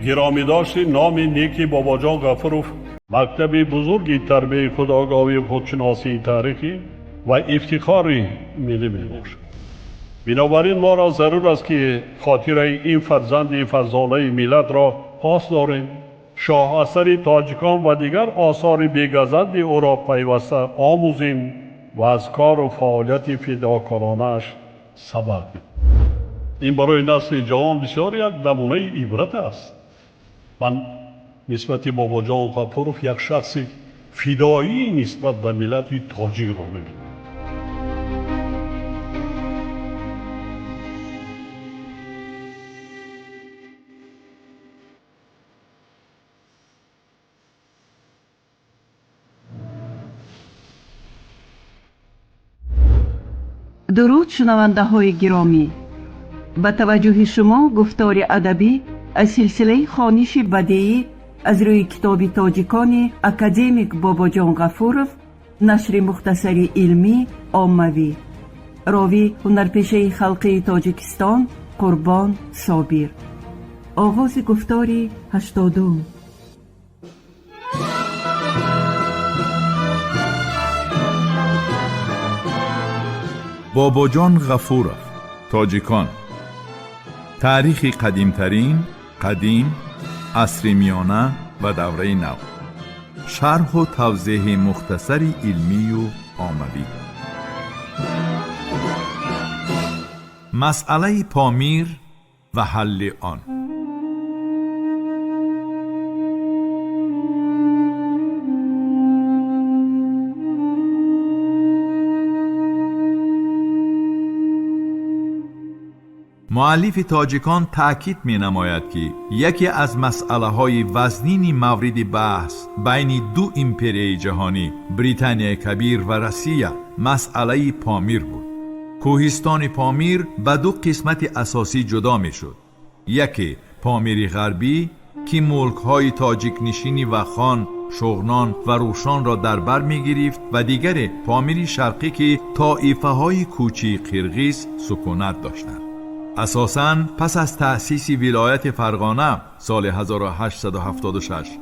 Гиромидошти номи неки Бобоҷон Ғафуров мактаби бузурги тарбияи худогоҳӣ, худшиносии таърихӣ ва ифтихори миллӣ мебошад. Бинобар ин моро зарур аст, ки хотираи ин фарзанди фарзонаи миллатро пос дорем, шоҳасари тоҷикон ва дигар осори бегазанди ӯро пайваста омӯзем ва аз кору фаъолияти фидокоронааш сабақ гирем. Ин барои насли ҷавон бисёр як намунаи ибрат аст. Ман нисбати Бобоҷон Ғафуров як шахси фидоӣ нисбат ба миллати тоҷикро мебинам. Дуруд, шунавандаҳои гиромӣ! Ба таваҷҷӯҳи шумо гуфтори адабӣ аз силсилаи хониши бадеӣ аз рӯи китоби тоҷикони академик Бобоҷон Ғафуров, нашри мухтасари илмӣ оммавӣ. Ровӣ ҳунарпешаи халқии Тоҷикистон Қурбон Собир. Оғози гуфтори 80-ум. Бобоҷон Ғафуров, тоҷикон. Таърихи қадимтарин, қадим, асри миёна ва давраи нав. Шарҳу тавзеҳи мухтасари илмию оммавӣ. Масъалаи Помир ва ҳалли он. Муаллифи тоҷикон таъкид менамояд, ки яке аз масъалаҳои вазнини мавриди баҳс байни ду империяи ҷаҳонӣ, Британияи Кабир ва Россия, масъалаи Помир буд. Кӯҳистони Помир ба ду қисмати асосӣ ҷудо мешуд. Яке Помири Ғарбӣ, ки мулкҳои тоҷикнишини Вахон, Шуғнон ва Рӯшонро дар бар мегирифт, ва дигаре Помири Шарқӣ, ки тоифаҳои кӯчии қирғиз сукунат доштанд. Асосан пас аз таъсиси вилояти Фарғона соли 1876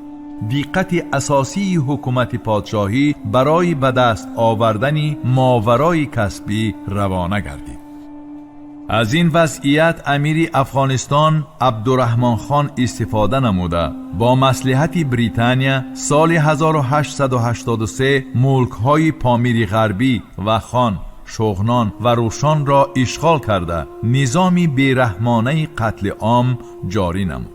диққати асосии ҳукумати подшоҳӣ барои ба даст овардани моварои касбӣ равона гардид. Аз ин вазъият амири Афғонистон Абдураҳмон хон истифода намуда, бо маслиҳати Британия соли 1883 мулкҳои Помири Ғарбӣ, Вахон, Шуғнон ва Рӯшонро ишғол карда, низоми бераҳмонаи қатли ом ҷорӣ намуд.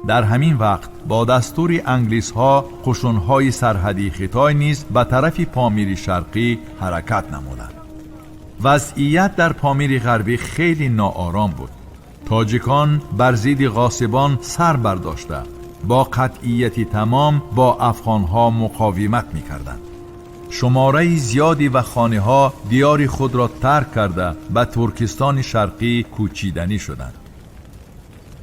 Дар ҳамин вақт бо дастури англисҳо қушунҳои сарҳадии Хитой низ ба тарафи Помири Шарқӣ ҳаракат намуданд. Вазъият дар Помири Ғарбӣ хеле ноором буд. Тоҷикон бар зидди ғосибон сар бардошта, бо қатъияти тамом бо афғонҳо муқовимат мекарданд. Шумораи зиёди вахониҳо диёри худро тарк карда, ба Туркистони Шарқӣ кӯчиданӣ шуданд.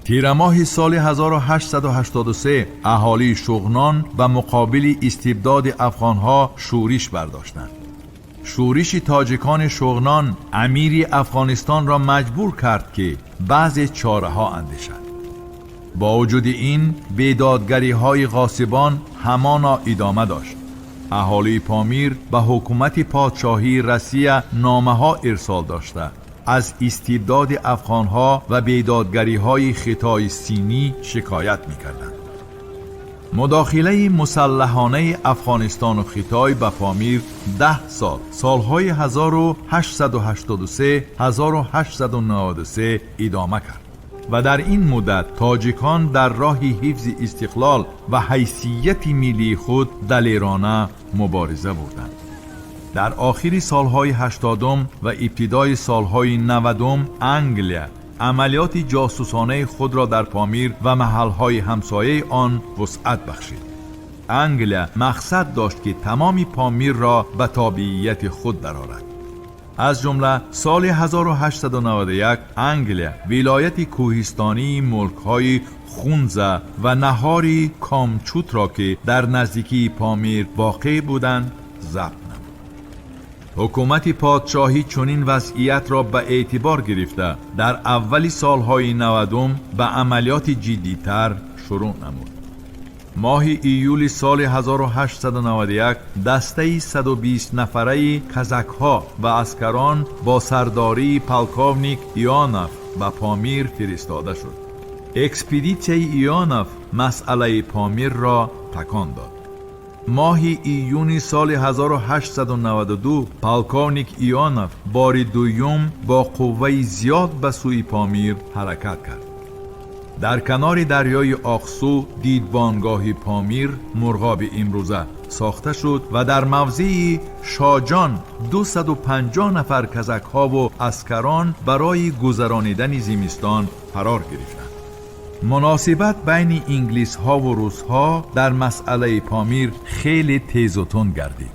Тирамоҳи соли 1883 аҳолии Шуғнон ба муқобили истибдоди афғонҳо шӯриш бардоштанд. Шӯриши тоҷикони Шуғнон амири Афғонистонро маҷбур кард, ки баъзе чораҳо андешад. Бо вуҷуди ин бедодгариҳои ғосибон ҳамоно идома дошт. Аҳолии Помир ба ҳукумати подшоҳии Россия номаҳо ирсол дошта, аз истибдоди афғонҳо ва бедодгариҳои Хитои Синӣ шикоят мекарданд. Мудохилаи мусаллаҳонаи Афғонистону Хитой ба Помир 10 сол, солҳои 1883-1893 идома кард ва дар ин муддат тоҷикон дар роҳи ҳифзи истиқлол ва ҳайсияти миллии худ далерона мубориза бурданд. Дар охири солҳои 80-ум ва ибтидои солҳои 90-ум Англия амалиёти ҷосусонаи худро дар Помир ва маҳалҳои ҳамсояи он вусъат бахшид. Англия мақсад дошт, ки тамоми Помирро ба тобеияти худ дарорад. Аз ҷумла соли 1891 Англия вилояти кӯҳистонии мулкҳои Хунза ва наҳори Комчутро, ки дар наздикии Помир воқеъ буданд, забт намуд. Ҳукумати подшоҳӣ чунин вазъиятро ба эътибор гирифта, дар аввали солҳои 90-ум ба амалиёти ҷиддитар шурӯъ намуд. Моҳи июли соли 1891 дастаи 120 нафараи казакҳо ва аскарон бо сардории полковник Ионов ба Помир фиристода шуд. Экспедитсияи Ионов масъалаи Помирро такон дод. Моҳи июни соли 1892 полковник Ионов бори дуюм бо қувваи зиёд ба сӯи Помир ҳаракат кард. Дар канори дарёи Оқсу дидбонгоҳи Помир, Мурғоби имрӯза, сохта шуд ва дар мавзеи Шоҷон 250 нафар казакҳову аскарон барои гузаронидани зимистон фарор гирифтанд. Муносибат байни инглисҳову русҳо дар масъалаи Помир хеле тезу тунд гардид.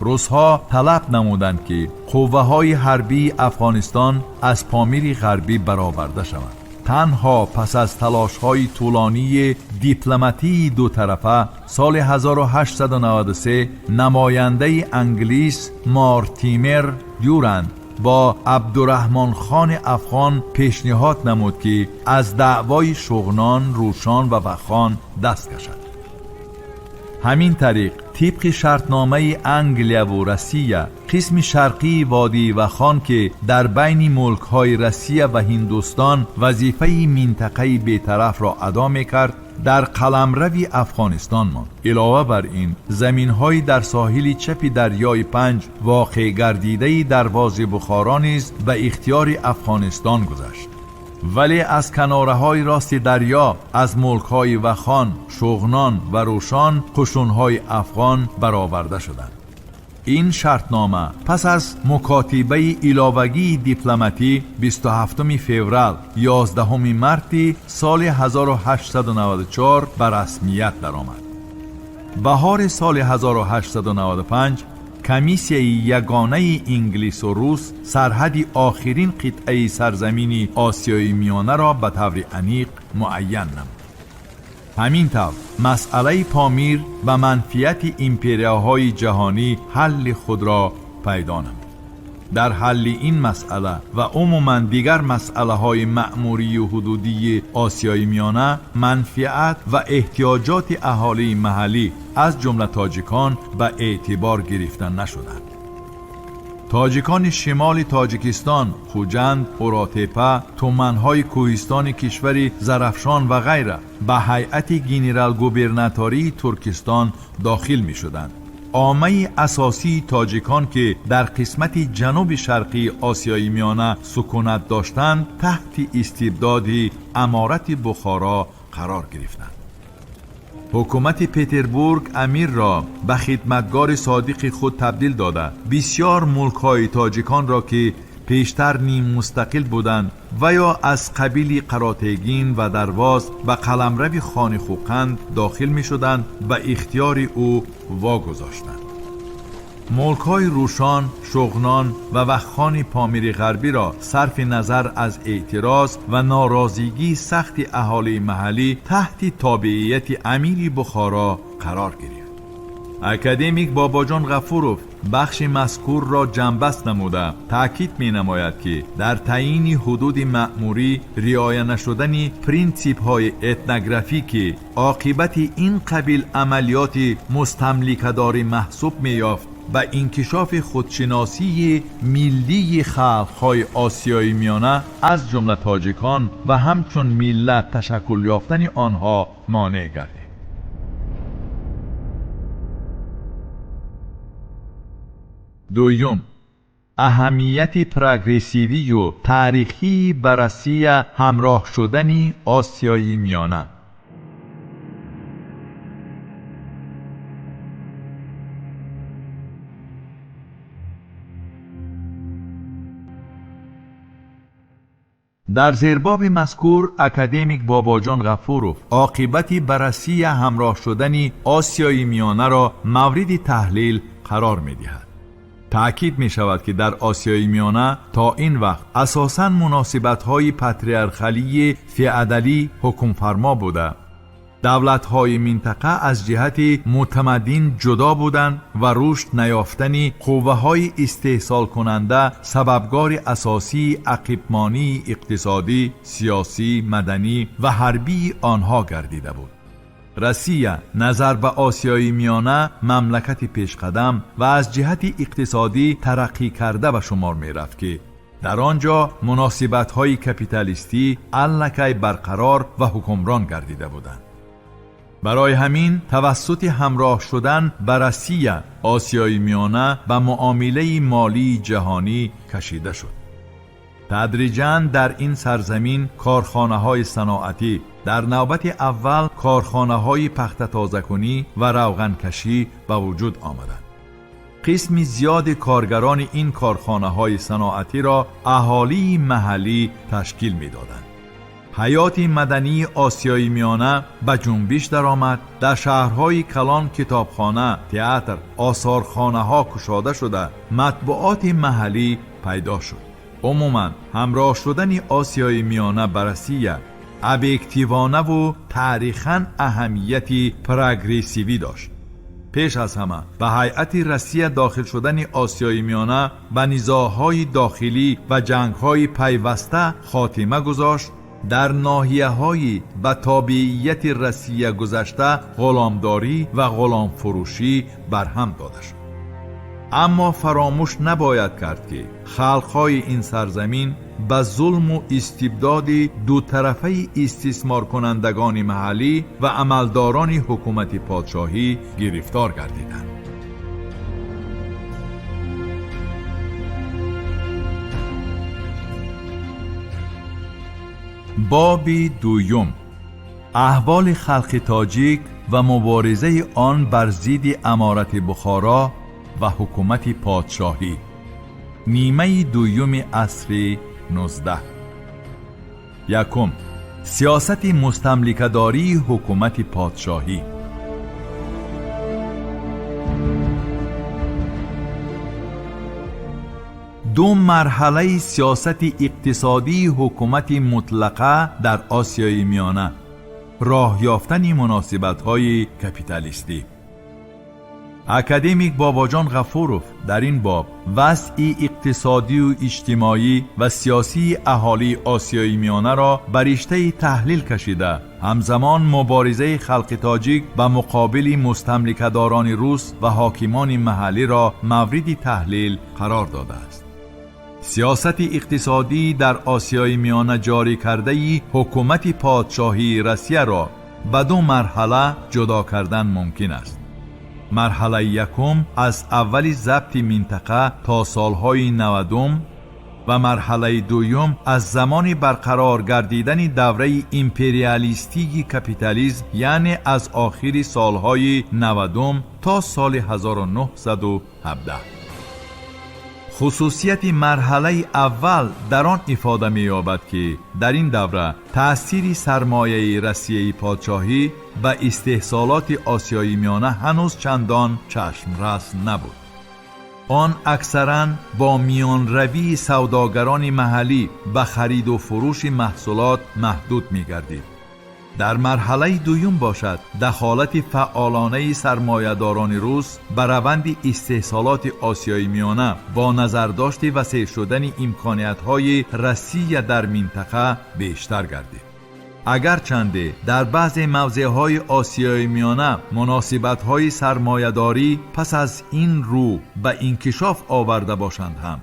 Русҳо талаб намуданд, ки қувваҳои ҳарбии Афғонистон аз Помири Ғарбӣ бароварда шаванд. Танҳо пас аз талошҳои тӯлонии дипломатии дутарафа соли 1893 намояндаи англис Мортимер Дюранд бо Абдураҳмон хони афғон пешниҳод намуд, ки аз даъвои Шуғнон, Рӯшон ва Вахон даст кашад. Ҳамин тариқ, тибқи шартномаи Англияву Россия, қисми шарқии водии Вахон, ки дар байни мулкҳои Россия ва Ҳиндустон вазифаи минтақаи бетарафро адо мекард, дар қаламрави Афғонистон монд. Илова бар ин, заминҳои дар соҳили чапи дарёи Панҷ воқеъ гардидаи Дарвози Бухоро низ ба ихтиёри Афғонистон гузашт, вале аз канораҳои рости дарё, аз мулкҳои Вахон, Шуғнон ва Рӯшон қушунҳои афғон бароварда шуданд. Ин шартнома пас аз мукотибаи иловагии дипломатӣ 27 феврал 11 марти соли 1894 ба расмият даромад. Баҳори соли 1895 комиссияи ягонаи инглису рус сарҳади охирин қитъаи сарзамини Осиёи Миёнаро ба таври аниқ муайян намуд. Ҳамин тавр, масъалаи Помир ба манфиати империяҳои ҷаҳонӣ ҳалли худро пайдо намуд. Дар ҳалли ин масъала ва умуман дигар масъалаҳои маъмурию ҳудудии Осиёи Миёна манфиат ва эҳтиёҷоти аҳолии маҳаллӣ, аз ҷумла тоҷикон, ба эътибор гирифта нашуданд. Тоҷикони шимоли Тоҷикистон, Хуҷанд, Уротепа, туманҳои кӯҳистони кишвари Зарафшон ва ғайра ба ҳайати генерал-губернатории Туркистон дохил мешуданд. Оммаи асосии тоҷикон, ки дар қисмати ҷануби шарқии Осиёи Миёна сукунат доштанд, таҳти истибдоди Аморати Бухоро қарор гирифтанд. Ҳукумати Петербург амирро ба хидматгори содиқи худ табдил дода, бисёр мулкҳои тоҷиконро, ки пештар ниммустақил буданд ва ё аз қабили Қаротегин ва Дарвоз ба қаламрави хони Хӯқанд дохил мешуданд, ба ихтиёри ӯ вогузоштанд. Мулкҳои Рӯшон, Шуғнон ва Ваххони Помири Ғарбиро сарфи назар аз эътироз ва норозигии сахти аҳолии маҳаллӣ таҳти тобеияти амири Бухоро қарор гирифт. Академик Бобоҷон Ғафуров бахши мазкурро ҷамъбаст намуда, таъкид менамояд, ки дар таъйини ҳудуди маъмурӣ риоя нашудани принсипҳои этнографӣ, ки оқибати ин қабил амалиёти мустамликадорӣ маҳсуб меёфт, ба инкишофи худшиносии миллии халқҳои Осиёи Миёна, аз ҷумла тоҷикон, ва ҳамчун миллат ташаккул ёфтани онҳо монеъ гардид. Дуюм, аҳамияти прогрессивию таърихии ба Россия ҳамроҳ шудани Осиёи Миёна. Дар зербоби мазкур академик Бобоҷон Ғафуров оқибати ба Россия ҳамроҳ шудани Осиёи Миёнаро мавриди таҳлил қарор медиҳад. Таъкид мешавад, ки дар Осиёи Миёна то ин вақт асосан муносибатҳои патриархалии феодалӣ ҳукмфармо буда. Давлатҳои минтақа аз ҷиҳати мутамаддин ҷудо буданд ва рушд наёфтани қувваҳои истеҳсолкунанда сабабгори асосии ақибмонии иқтисодӣ, сиёсӣ, маданӣ ва ҳарбии онҳо гардида буд. Россия назар ба Осиёи Миёна мамлакати пешқадам ва аз ҷиҳати иқтисодӣ тараққӣ карда ба шумор мерафт, ки дар он ҷо муносибатҳои капиталистӣ аллакай барқарор ва ҳукмрон гардида буданд. Барои ҳамин тавассути ҳамроҳ шудан ба Россия Осиёи Миёна ба муомилаи молии ҷаҳонӣ кашида шуд. Тадриҷан дар ин сарзамин корхонаҳои саноатӣ, дар навбати аввал корхонаҳои пахтатозакунӣ ва равғанкашӣ ба вуҷуд омаданд. Қисми зиёди коргарони ин корхонаҳои саноатиро аҳолии маҳаллӣ ташкил медоданд. Ҳаёти мадании Осиёи Миёна ба ҷунбиш даромад. Дар шаҳрҳои калон китобхона, театр, осорхонаҳо кушода шуда, матбуоти маҳаллӣ пайдо шуд. Умуман ҳамроҳ шудани Осиёи Миёна ба Россия объективонаву таърихан аҳамияти прогрессивӣ дошт. Пеш аз ҳама ба ҳайати Россия дохил шудани Осиёи Миёна ба низоъҳои дохилӣ ва ҷангҳои пайваста хотима гузошт. Дар ноҳияҳои ба тобеияти Россия гузашта ғуломдорӣ ва ғуломфурӯшӣ барҳам дода шуд. Аммо фаромӯш набояд кард, ки халқҳои ин сарзамин ба зулму истибдоди дутарафаи истисморкунандагони маҳаллӣ ва амалдорони ҳукумати подшоҳӣ гирифтор гардиданд. Боби дуюм: аҳволи халқи тоҷик ва муборизаи он бар зидди аморати Бухоро ва ҳукумати подшоҳӣ. Нимаи дуюми асри 19. Якум: сиёсати мустамликадории ҳукумати подшоҳӣ. Ду марҳалаи сиёсати иқтисодии ҳукумати мутлақа дар Осиёи Миёна, роҳ ёфтани муносибатҳои капиталистӣ. Академик Бобоҷон Ғафуров дар ин боб вазъи иқтисодию иҷтимоӣ ва сиёсии аҳолии Осиёи Миёнаро ба риштаи таҳлил кашида, ҳамзамон муборизаи халқи тоҷик ба муқобили мустамликадорони рус ва ҳокимони маҳаллиро мавриди таҳлил қарор додааст. Сиёсати иқтисодӣ дар Осиёи Миёна ҷорӣ кардаи ҳукумати подшоҳии Россияро ба ду марҳала ҷудо кардан мумкин аст. Марҳалаи якум аз аввали забти минтақа то солҳои 90 ва марҳалаи дуюм аз замони барқарор гардидани давраи империалистии капитализм, яъне аз охири солҳои 90 то соли 1917. Хусусияти марҳалаи аввал дар он ифода меёбад, ки дар ин давра таъсири сармояи Россияи подшоҳӣ ба истеҳсолоти Осиёи Миёна ҳанӯз чандон чашмрас набуд. Он аксаран бо миёнравии савдогарони маҳаллӣ ба хариду фурӯши маҳсулот маҳдуд мегардид. Дар марҳалаи дуюм бошад, дахолати фаъолонаи сармоядорони рус ба раванди истеҳсолоти Осиёи Миёна бо назардошти васеъ шудани имкониятҳои Россия дар минтақа бештар гардид. Агарчанде дар баъзе мавзеъҳои Осиёи Миёна муносибатҳои сармоядорӣ пас аз ин рӯ ба инкишоф оварда бошанд ҳам,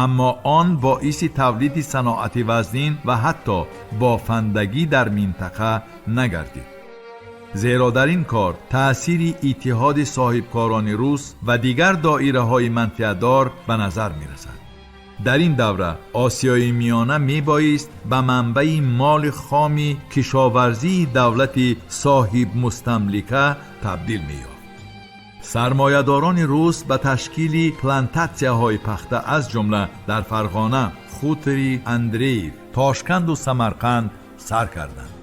аммо он боиси тавлиди саноати вазнин ва ҳатто бофандагӣ дар минтақа нагардид, зеро дар ин кор таъсири иттиҳоди соҳибкорони рус ва дигар доираҳои манфиатдор ба назар мерасад. Дар ин давра Осиёи Миёна мебоист ба манбаи моли хоми кишоварзии давлати соҳибмустамлика табдил меёфт. Сармоядорони рус ба ташкили плантатсияҳои пахта аз ҷумла дар Фарғона, хутори Андреев, Тошканду Самарқанд сар карданд.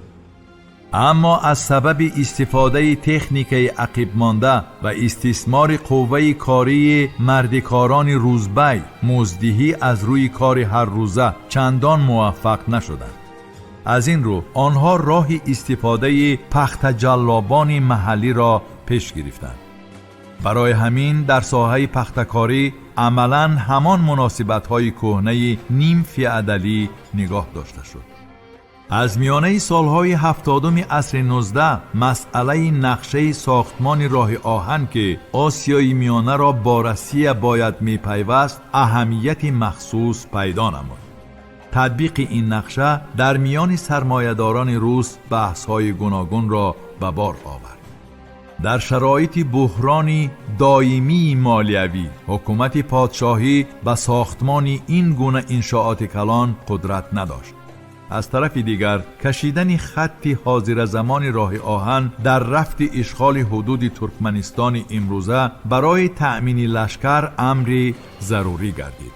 Аммо аз сабаби истифодаи техникаи ақибмонда ва истисмори қувваи кории мардикорони рӯзбай, муздиҳӣ аз рӯи кори ҳаррӯза чандон муваффақ нашуданд. Аз ин рӯ онҳо роҳи истифодаи пахтаҷаллобони маҳаллиро пеш гирифтанд. Барои ҳамин дар соҳаи пахтакорӣ амалан ҳамон муносибатҳои кӯҳнаи нимфеодалӣ нигоҳ дошта шуд. Аз миёнаи солҳои 70-уми асри 19 масъалаи нақшаи сохтмони роҳи оҳан, ки Осиёи Миёнаро бо Россия бояд мепайваст, аҳамияти махсус пайдо намуд. Татбиқи ин нақша дар миёни сармоядорони рус баҳсҳои гуногунро ба бор овард. Дар шароити буҳрони доимии молиявӣ ҳукумати подшоҳӣ ба сохтмони ин гуна иншооти калон қудрат надошт. Аз тарафи дигар, кашидани хатти ҳозиразамони роҳи оҳан дар рафти ишғоли ҳудуди Туркманистони имрӯза барои таъмини лашкар амри зарурӣ гардид.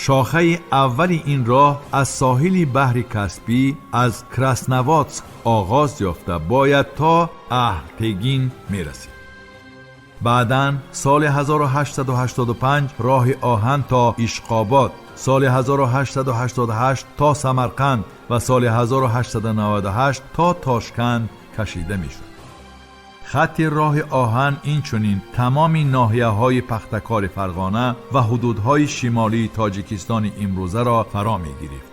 Шохаи аввали ин роҳ аз соҳили баҳри Каспӣ аз Красноводск оғоз ёфта бояд то Аҳлтегин мерасид. Баъдан соли 1885 роҳи оҳан то Ишқобод, соли 1888 то Самарқанд ва соли 1898 то Тошканд кашида мешуд. Хатти роҳи оҳан инчунин тамоми ноҳияҳои пахтакори Фарғона ва ҳудудҳои шимолии Тоҷикистони имрӯзаро фаро мегирифт.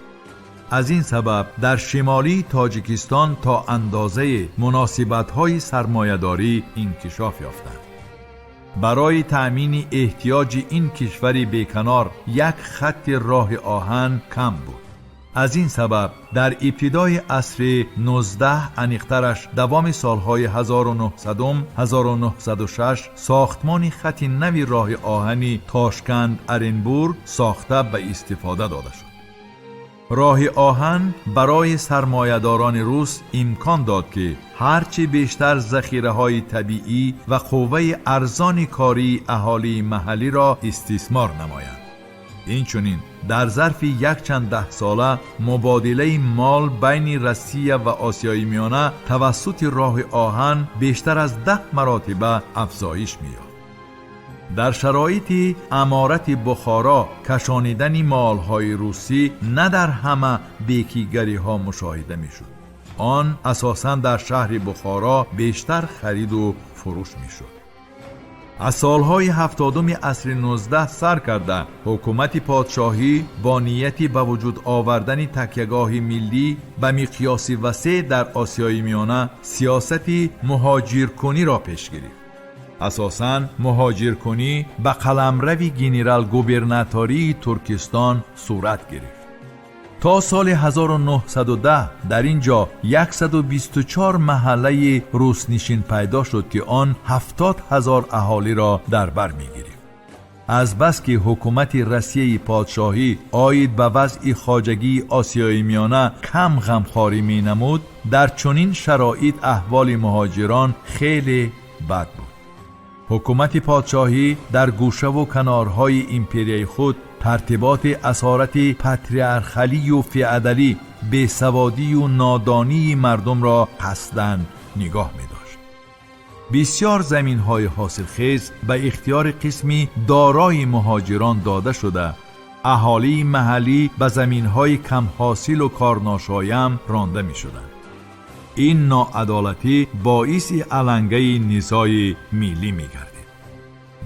Аз ин сабаб дар шимолии Тоҷикистон то андозаи муносибатҳои сармоядорӣ инкишоф ёфтанд. Барои таъмини эҳтиёҷи ин кишвари беканор як хатти роҳи оҳан кам буд. Аз ин сабаб дар ибтидои асри 19, аниқтараш давоми солҳои 1900-1906, сохтмони хатти нави роҳи оҳани Тошканд Оренбург сохта ба истифода дода шуд. Роҳи оҳан барои сармоядорони рус имкон дод, ки ҳарчи бештар захираҳои табиӣ ва қувваи арзони кории аҳолии маҳаллиро истисмор намоянд. Инчунин дар зарфи якчанд даҳсола мубодилаи мол байни Россия ва Осиёи Миёна тавассути роҳи оҳан бештар аз 10 маротиба афзоиш меёфт. Дар шароити аморати Бухоро кашонидани молҳои русӣ на дар ҳама бекигариҳо мушоҳида мешуд. Он асосан дар шаҳри Бухоро бештар хариду фурӯш мешуд. Аз солҳои 70-уми асри 19 сар карда ҳукумати подшоҳӣ бо нияти ба вуҷуд овардани такягоҳи миллӣ ба миқёси васеъ дар Осиёи Миёна сиёсати муҳоҷиркуниро пеш гирифт. Асосан муҳоҷиркунӣ ба қаламрави генерал-губернатории Туркистон сурат гирифт. То соли 1910 дар ин ҷо 124 маҳаллаи руснишин пайдо шуд, ки он 70 000 аҳолиро дар бар мегирифт. Азбаски ҳукумати Россияи подшоҳӣ оид ба вазъи хоҷагии Осиёи Миёна кам ғамхорӣ менамуд, дар чунин шароит аҳволи муҳоҷирон хеле бад буд. Ҳукумати подшоҳӣ дар гӯшаву канорҳои империяи худ тартиботи асорати патриархалию феодалӣ, бесаводию нодонии мардумро қасдан нигоҳ медошт. Бисёр заминҳои ҳосилхез ба ихтиёри қисми дорои муҳоҷирон дода шуда, аҳолии маҳаллӣ ба заминҳои камҳосилу корношоям ронда мешуданд. Ин ноадолатӣ боиси алангаи низои миллӣ мегардид.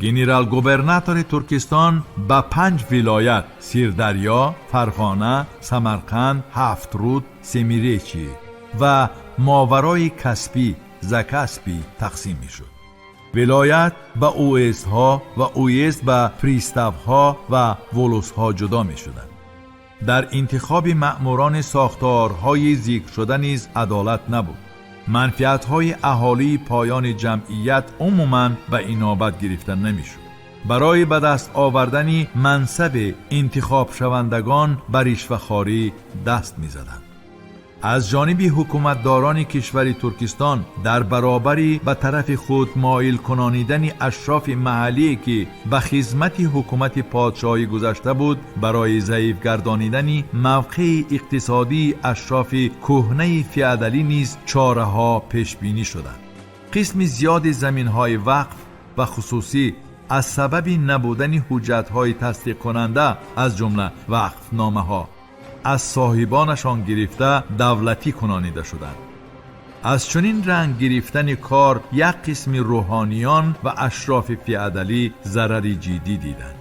Генерал-губернатори Туркистон ба панҷ вилоят: Сирдарё, Фарғона, Самарқанд, Ҳафтруд, Семиречи ва Моварои Каспӣ, Закаспӣ тақсим мешуд. Вилоят ба уездҳо ва уезд ба приставҳо ва волусҳо ҷудо мешуданд. Дар интихоби маъмурони сохторҳои зикршуда низ адолат набуд. Манфиатҳои аҳолии поёни ҷамъият умуман ба инобат гирифта намешуд. Барои ба даст овардани мансаби интихобшавандагон ба ришвахорӣ даст мезаданд. Аз ҷониби ҳукуматдорони кишвари Туркистон дар баробари ба тарафи худ моил кунонидани ашрофи маҳаллие, ки ба хизмати ҳукумати подшоҳӣ гузашта буд, барои заиф гардонидани мавқеи иқтисодии ашрофи кӯҳнаи феодалӣ низ чораҳо пешбинӣ шуданд. Қисми зиёди заминҳои вақф ва хусусӣ аз сабаби набудани ҳуҷҷатҳои тасдиқкунанда, аз ҷумла вақфномаҳо, аз соҳибонашон гирифта давлатӣ кунонида шуданд. Аз чунин ранг гирифтани кор як қисми рӯҳониён ва ашрофи феодалӣ зарари ҷиддӣ диданд.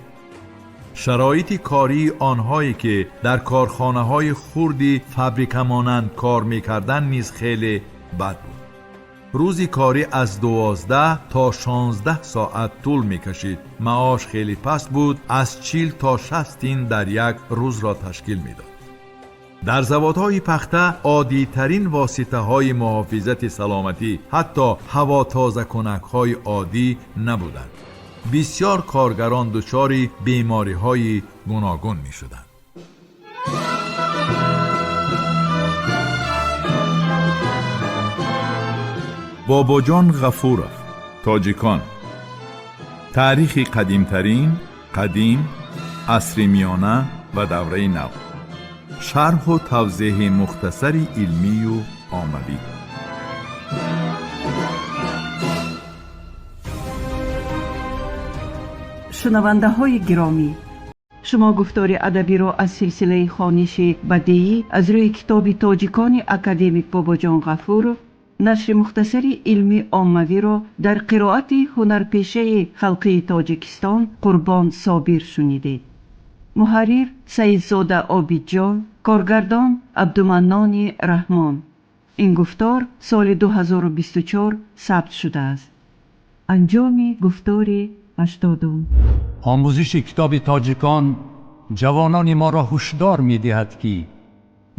Шароити кории онҳое ки дар корхонаҳои хурди фабрикамонанд кор мекарданд низ хеле бад буд. Рӯзи корӣ аз 12 то 16 соат тӯл мекашид. Маош хеле паст буд, аз 40 то 60 тин дар як рӯзро ташкил медод. Дар заводҳои пахта оддитарин воситаҳои муҳофизати саломатӣ, ҳатто ҳавотозакунакҳои оддӣ набуданд. Бисёр коргарон дучори бемориҳои гуногун мешуданд. Бобоҷон Ғафуров. Тоҷикон. Таърихи қадимтарин, қадим, асри миёна ва давраи нав. Шарҳу тавзеҳи мухтасари илмию оммавӣ. Шунавандаҳои гиромӣ, шумо гуфтори адабиро аз силсилаи хониши бадеӣ аз рӯи китоби тоҷикони академик Бобоҷон Ғафуров, нашри мухтасари илмӣ оммавиро дар қироати ҳунарпешаи халқии Тоҷикистон Қурбон Собир шунидед. Муҳаррир Саидзода Обидҷон, коргардон Абдуманнони Раҳмон. Ин гуфтор соли 2024 сабт шудааст. Анҷоми гуфтори 80-ум. Омӯзиши китоби тоҷикон ҷавонони моро ҳушдор медиҳад, ки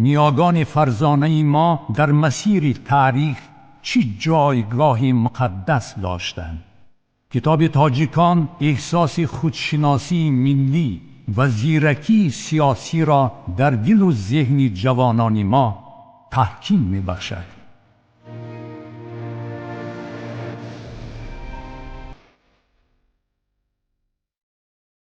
ниёгони фарзонаи мо дар масири таърих чӣ ҷойгоҳи муқаддас доштанд. Китоби тоҷикон эҳсоси худшиносии миллӣ ва зиракии сиёсиро дар дилу зеҳни ҷавонони мо таҳким мебахшад.